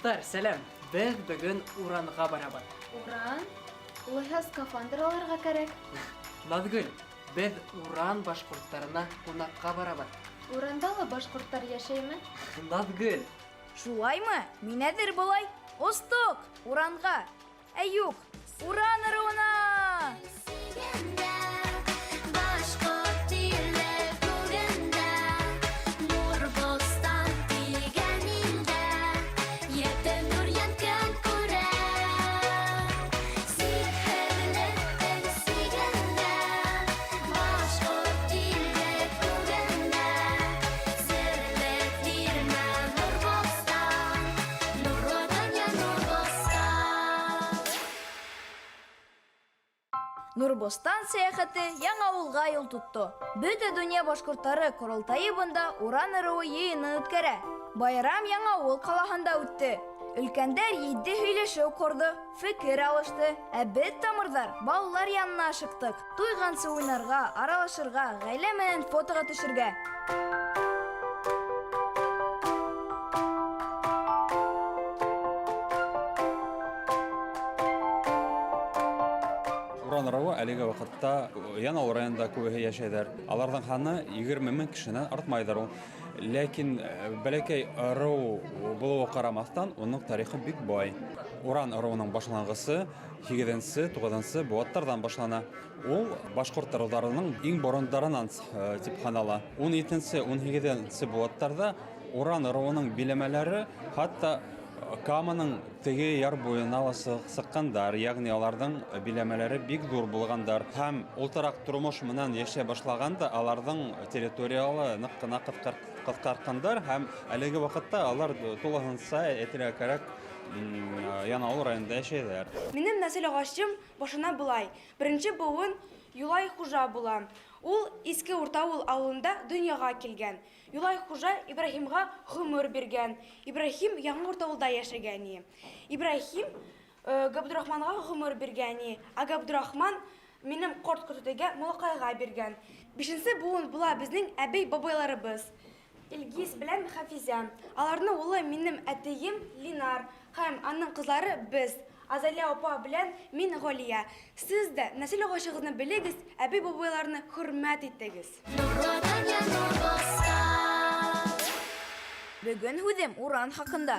Дуҫтар, сәләм! Беҙ бөгөн Уранға барабыҙ. Уран? Улайһа скафандр алырға кәрәк. Наҙгөл, беҙ Уран башҡорттарына ҡунаҡҡа барабыҙ. Уранда ла башҡорттар йәшәйме? Наҙгөл! Шулаймы? Мин әҙер болай. Остоҡ! Уранға! Ә юҡ, Уран ыруына! Нурбостан сәяхәте Яңауылға юл тотто. Бөтә дөнья башҡорттары ҡоролтайы бында Уран ыруы йыйынын үткәрә. Байрам Яңауыл ҡалаһында үтте. Өлкәндәр етди һөйләшеү ҡорҙо, фекер алышты, ә беҙ тамырҙар балалар янына ашыҡтыҡ. Туйғансы уйнарға, аралашырға, ғаилә менән фотоға төшөргә. Уран ыруы әлеге ваҡытта Янаул районында күбеһе йәшәйҙәр. Аларҙың һаны 20 мең кешенән артмайҙыр ул. Ләкин бәләкәй ырыу булыуы ҡарамаҫтан, уның тарихы бик бай. Уран ыруының башланғысы һигеҙенсе, туғыҙынсы быуаттарҙан башлана. Ул башҡорт ырыуҙарының иң борондарынан тип һанала. Ун етенсе, ун һигеҙенсе быуаттарҙа Уран ыруының биләмәләре хатта Каманың теге яр буйына ла сыҡҡандар, йәғни аларҙың биләмәләре бик ҙур булғандар. Һәм ултыраҡ тормош менән йәшәй башлағанда аларҙың территориялы ныҡ ҡына ҡыҫҡартҡандар һәм әлеге ваҡытта алар тулыһынса, әйтергә кәрәк, Янаул районында йәшәйҙәр. Минең нәҫел ағасым башына былай. Беренсе быуын Юлай Хужа була. Ул Иске Уртауыл ауылында донъяға килгән. Юлай Хужа Ибраһимға ғүмер биргән. Ибраһим Яңы Уртауылда йәшәгән. Ибраһим Габдрахманға ғүмер биргән. Ә Габдрахман минең ҡорт көтөүгә Малаҡайға биргән. Бишенсе быуын була беҙҙең әбей-бабайларыбыҙ. Илгиз белән Хафизә. Аларның улы минең әтейем Линар һәм аның ҡыҙлары беҙ. Азалия апа белән мин Ғалия. Сез дә нәсел ағасығыҙны белегеҙ, әбей-бабайларны хөрмәт итегеҙ. Бөгөн һүҙем уран хаҡында.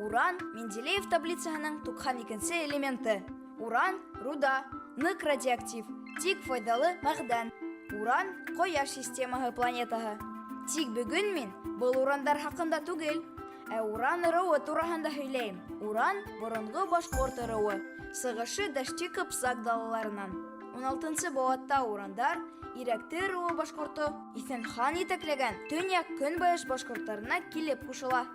Уран Менделеев таблицаһының туҡһан икенсе элементы. Уран руда, ныҡ радиоактив, тик файҙалы мәғдән. Уран ҡояш системаһы планетаһы. Тик бөгөн мин был урандар хаҡында түгел, ә уран ырыуы тураһында һөйләйем. Уран боронғо башҡорт ырыуы, сығышы Дәшти Ҡыпсаҡ далаларынан. Ун алтынсы быуатта урандар Ирәкте ырыуы башҡорто Иҫән хан етәкләгән төньяҡ-көнбайыш башҡорттарына килеп ҡушыла.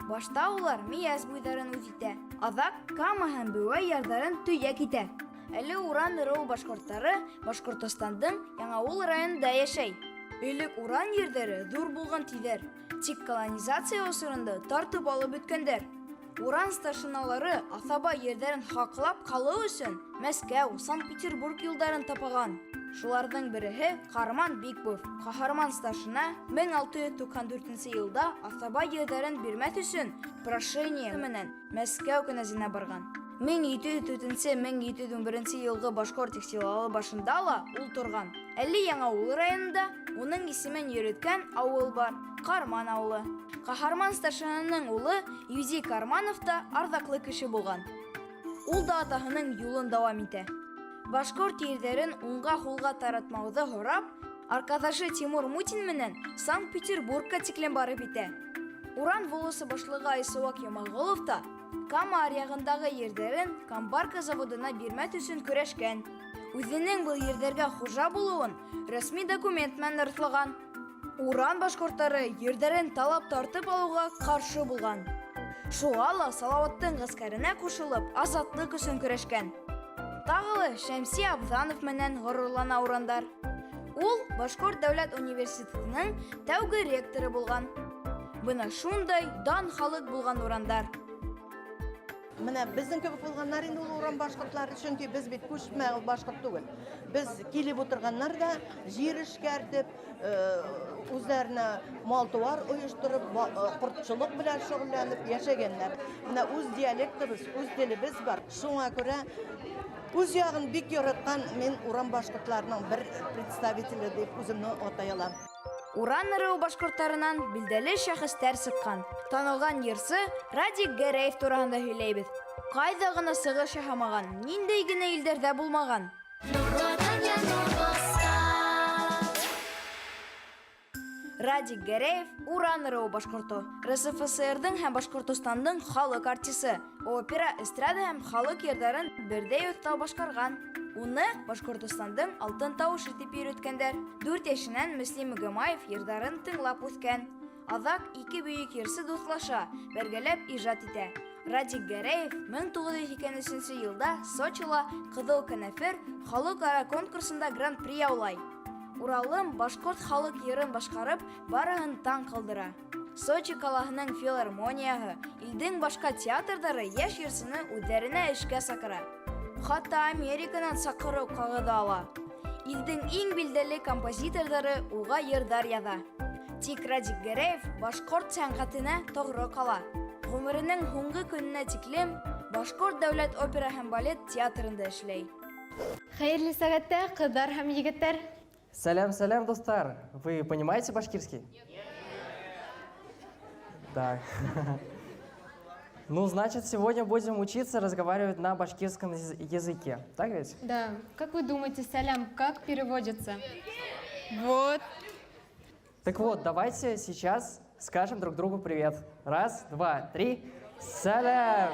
Башта улар Миәс буйҙарын үҙ итә, аҙаҡ Кама һәм Беүәй ярҙарын төйәк итә. Әле Уран ырыуы башҡорттары Башҡортостандың Яңауыл районында йәшәй. Элек Уран ерҙәре ҙур булған тиҙәр, тик колонизация осоронда тартып алып бөткәндәр. Уран старшиналары аҫаба ерҙәрен һаҡлап ҡалыу өсөн Мәскәү, Санкт-Петербург юлдарын тапаған. Шуларҙың береһе Ҡарман Бикбов. Ҡаһарман старшина мең алты йөҙ туҡһан дүртенсе йылда аҫаба ерҙәрен бирмәҫ өсөн прошение менән Мәскәү кенәзенә барған. Мең ете йөҙ дүртенсе, мең ете йөҙ ун беренсе йылғы башҡорт ихтилалы башында ла ул торған. Әле Яңауыл районында уның исемен йөрөткән ауыл бар, Ҡарман ауылы. Ҡаһарман старшинаның улы Юзей Карманов та арҙаҡлы кеше булған. Ул да атаһының юлын дауам итә. Башҡорт ерҙәрен уңға-һулға таратмауҙы һорап, арҡаҙашы Тимур Мутин менән Санкт-Петербургка тиклем барып етә. Уран волосы башлығы Айсыуаҡ Ямағолов та Кама аръяғындағы ерҙәрен Камбарка заводына бирмәҫ өсөн көрәшкән. Үҙенең был ерҙәргә хужа булыуын рәсми документ менән раҫлаған. Уран башҡорттары ерҙәрен талап тартып алыуға ҡаршы булған. Шуға ла Салауаттың ғәскәренә ҡушылып, азатлыҡ өсөн көрәшкән. Тағы ла Шәмси Абҙанов менән ғорурлана урандар. Ул Башҡорт дәүләт университетының тәүге ректоры булған. Бына шундай дан халыҡ булған урандар. Менә безнең кебек булганнар инде ул урам башкортлары, чөнки без бит күчмә башкорт түгел. Без килеп утырганнар да җир эшкәртеп, үзләренә мал-туар оештырып, кортчылык белән шөгыльләнеп яшәгәннәр. Менә үз диалектыбыз, үз телебез бар. Шуңа күрә үз ягын бик яраткан мин урам башкортларының бер представителе дип үземне атай алам. Уран ыруы башкортларынан билдәле шәхесләр сыккан. Танылган йырсы Радик Гәрәев тураһында һөйләйбеҙ. Ҡайҙа ғына сығыш яһамаған, ниндәй генә илдәрҙә булмаған. Радик Гәрәев Уран ыруы башҡорто. РСФСР-ҙың һәм Башҡортостандың халыҡ артисы. Опера, эстрада һәм халыҡ йырҙарын берҙәй оҫта башҡарған. Уны Башҡортостандың алтын тауышы тип йөрөткәндәр. 4 йәшенән Мөслим Гымаев йырҙарын тыңлап үҫкән. Аҙаҡ ике бөйөк йырсы дуҫлаша, бергәләп ижад итә. Радик Гәрәев 1983 йылда Сочила Ҡыҙыл кәнәфер халыҡ-ара конкурсында гран-при яулай. Уралым башҡорт халыҡ йырын башҡарып, барыһын таң ҡалдыра. Сочи ҡалаһының филармонияһы, илдең башҡа театрҙары йәш йырсыны үҙҙәренә эшкә саҡыра. Хатта Американан саҡырыу ҡағыҙы ала. Илдең иң билдәле композиторҙары уға йырҙар яҙа. Тик Радик Гәрәев башҡорт сәнғәтенә тоғро ҡала. Ғүмеренең һуңғы көнөнә тиклем Башҡорт дәүләт опера һәм балет театрында эшләй. Хәйерле сәғәттә, ҡыҙҙар һәм егеттәр. Сәләм, сәләм, дуҫтар. Вы понимаете башкирский? Да. Ну, значит, сегодня будем учиться разговаривать на башкирском языке. Так ведь? Да. Как вы думаете, сәләм как переводится? Вот. Так вот, давайте сейчас скажем друг другу привет. Раз, два, три. Сәләм!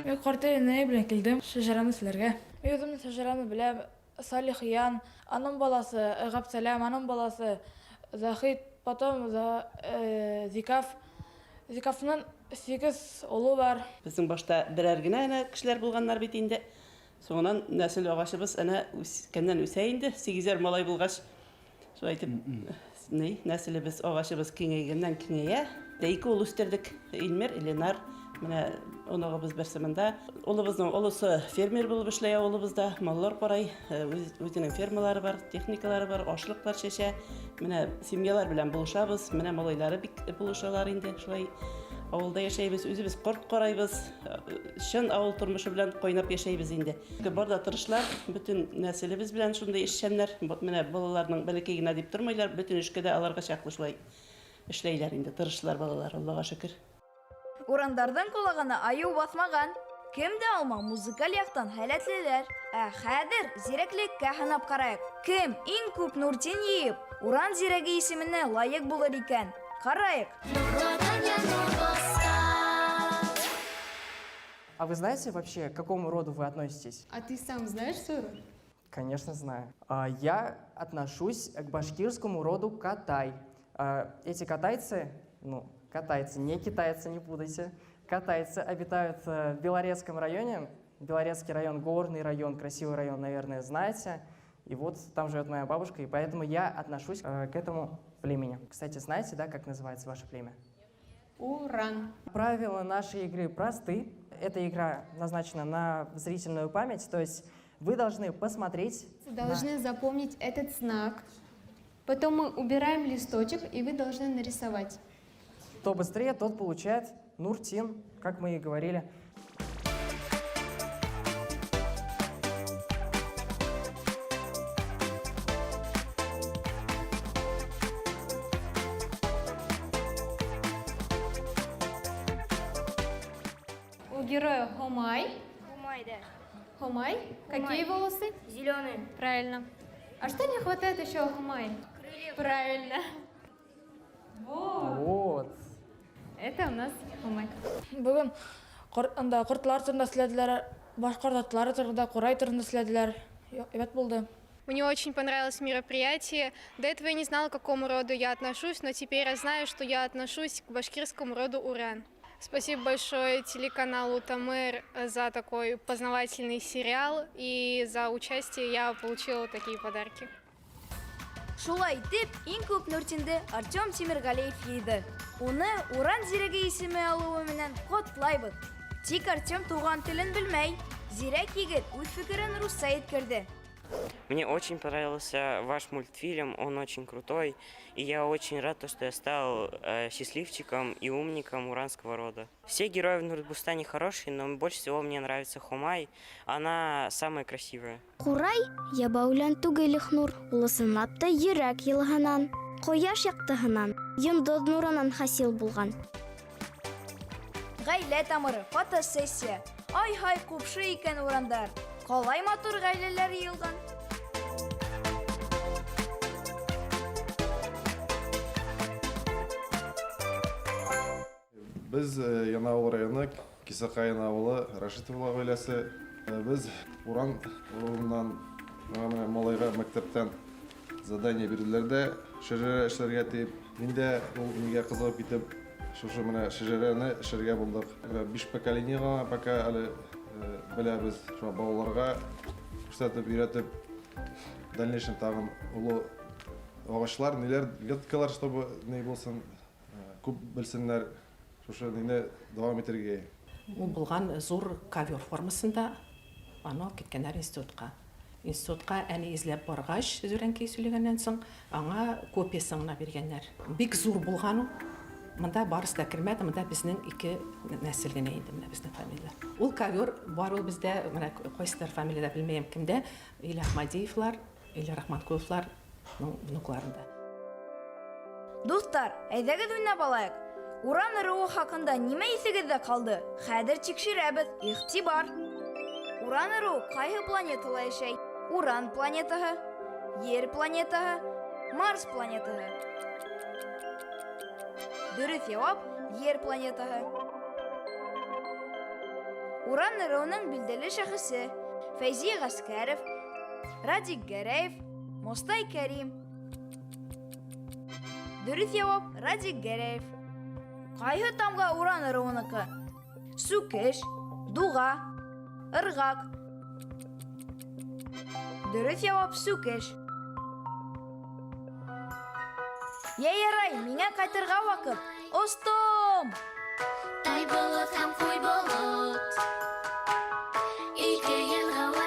Мин ҡарт инәй белән килдем шәжәрәне һөйләргә. Мин үҙемдең шәжәрәне беләм. Салих Ян, аның баласы Ғәбсәләм, аның баласы Захид, потом Зикаф. Зикафның 8 улы бар. Беҙҙең башта берәр генә әнә кешеләр булғаннар бит инде. Һуңынан нәҫел ағасыбыҙ әнә үҫкәннән үҫә инде. 8 малай булғас, шулай итеп, нәҫелебеҙ, ағасыбыҙ киңәйгәннән киңәйә. Дә 2 ул үҫтерҙек. Илмир, Ленар. Менә оноғобоҙ берсе мында. Улыбыҙҙың олоһо фермер булып эшләй ауылыбыҙҙа, маллар ҡарай, үҙенең фермалары бар, техникалары бар, ашлыҡлар сәсә. Менә семьялар белән булышабыҙ, менә малайлары бик булышалар инде. Шулай ауылда йәшәйбеҙ, үҙебеҙ ҡорт ҡарайбыҙ, чын ауыл тормошо белән ҡайнап йәшәйбеҙ инде. Бар да тырышлар, бөтөн нәҫелебеҙ белән шундай эшсәннәр. Менә балаларның бәләкәй генә дип тормайлар, бөтөн эшкә дә аларға саҡлы шулай эшләйләр инде, тырышлар балалар, Аллаға шөкөр. Урандарҙың ҡолағына айыу баҫмаған. Кем дә алма музыкаль яҡтан һәләтлеләр. Ә хәҙер зирәклеккә һынап ҡарайыҡ. Кем иң күп нуртин йыйып, Уран зирәге исеменә лайыҡ булыр икән? Ҡарайыҡ. А вы знаете вообще, к какому роду вы относитесь? А ты сам знаешь свой род? Конечно, знаю. Я отношусь к башкирскому роду Катай. Эти катайцы, ну, катайцы, не китайцы, не путайте. Катайцы обитают в Белорецком районе. Белорецкий район, горный район, красивый район, наверное, знаете. И вот там живет моя бабушка, и поэтому я отношусь к этому племени. Кстати, знаете, да, как называется ваше племя? Уран. Правила нашей игры просты. Эта игра назначена на зрительную память, то есть вы должны посмотреть. Должны запомнить этот знак. Потом мы убираем листочек, и вы должны нарисовать. Кто быстрее, тот получает нуртин, как мы и говорили. У героя Хомай. Хомай, да. Хомай? Какие волосы? Зеленые. Правильно. А что не хватает еще у Хомай? Крыльев. Правильно. Вот. Вот. Это у нас Хомай. Бөгөн анда ҡортлар турында һөйләделәр, башҡорт атлары турында, ҡурай турында һөйләделәр. Әйбәт булды. Мне очень понравилось мероприятие. До этого я не знала, к какому роду я отношусь, но теперь я знаю, что я отношусь к башкирскому роду Уран. Спасибо большое телеканалу Тамер за такой познавательный сериал и за участие я получила такие подарки. Шулай итеп, иң күп нуртинде Артем Тимергалеев йыйҙы. Уны Уран зирәге исеме алыуы менән ҡотлайбыҙ. Тик Артем туған телен белмәй. Зирәк егет үҙ фекерен русса еткерҙе. Мне очень понравился ваш мультфильм, он очень крутой, и я очень рад, то, что я стал счастливчиком и умником уранского рода. Все герои в Нуртбустане хорошие, но больше всего мне нравится Хумай, она самая красивая. Ҡурай ябай үлән түгел, Ихнур, ул ысынлап та йөрәк йылыһынан, ҡояш яҡтыһынан, йондоҙ нурынан хасил булған. Ғаилә тамыры, фотосессия. Ай-һай, ҡупшы икән урандар. Ҡалай матур ғаиләләр йыйылған. Беҙ Яңауыл районы Кисәҡайын ауылы Рашитовлар ғаиләһе. Беҙ Уран ырыуынан менә малайға мәктәптән задание бирҙеләр ҙә шәжәрә эшләргә тип. Мин дә ул нигә ҡыҙығып китеп, шушы менә шәжәрәне эшләргә булдыҡ. Менә 5 поколение ғына пока әле беләбеҙ. Шуға балаларға күрһәтеп, өйрәтеп, в дальнейшем тағын оло ағаслар, ниләр, веткалар, чтобы ни булсын, күп белсеннәр. Шушы нине дауам итергә. Ул булған зур ковер формасында, аны алып киткәннәр институтҡа. Институтҡа әни эҙләп барғас, Зүрәнкәй сөйләгәннән соң, аңа копиясын ғына биргәннәр. Бик зур булған ул. Монда барысы да кермәде, монда безнең ике нәсел генә инде, менә безнең фамилия. Ул ковер бар ул бездә, менә кайсыдыр фамилиядә белмәйем кемдә, или Ахмадиевлар, или Рахманкуловлар внукларында. Дуҫтар, әйҙәгеҙ уйнап алайыҡ. Уран ырыуы хаҡында нимә иҫегеҙҙә ҡалды? Хәҙер тикшерәбеҙ. Иғтибар! Уран ырыуы ҡайһы планетала йәшәй? Уран планетаһы, Ер планетаһы, Марс планетаһы. Дөрөҫ яуап Ер планетаһы. Уран ырыуының билдәле шәхесе Фәйзи Ғәскәров, Радик Гәрәев, Мостай Кәрим. Дөрөҫ яуап Радик Гәрәев. Ҡайһы тамға Уран ырыуыныҡы? Сүкеш, дуға, ырғаҡ. Дөрөҫ яуап сүкеш. Йә ярай, миңә ҡайтырға ваҡыт. Остом! Тай болот һәм ҡуй болот, ике йылға вә